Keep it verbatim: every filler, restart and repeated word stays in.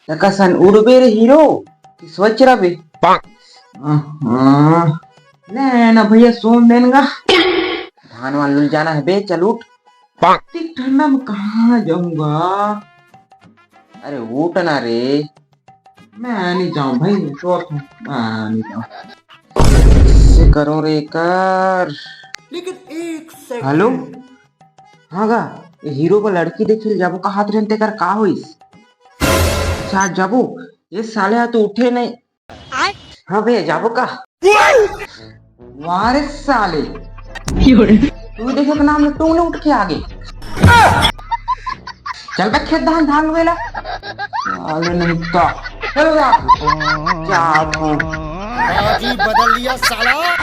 तका सन उड़बे रे हीरो, कि सोच रबे? अहाँ, ले ना भैया, सोन देन गा। धान वान लुल जाना है बे, चल उठ। इतनी ठंडा में कहाँ जाऊंगा? अरे उठ ना रे। मैं नहीं जाऊं भाई, मैं सोच हूँ, मैं नहीं जाऊं। से करो रे कर। लेकिन एक सेकंड। हेलो, हाँ गा, ये हीरो को लड़की देखे जाबो कहात रहन, तेकर का होइस? अच्छा, आज जाबो? ये साले हा तो उठे नहीं। हाँ भैया, जाबो का? वाह रे साले, तू देखे के नाम में तू ने उठ के आगे। चल बे खेत धान, धान लुएला। साले नहीं तो। चल जा। जा तू। बाजी बदल लिया साला।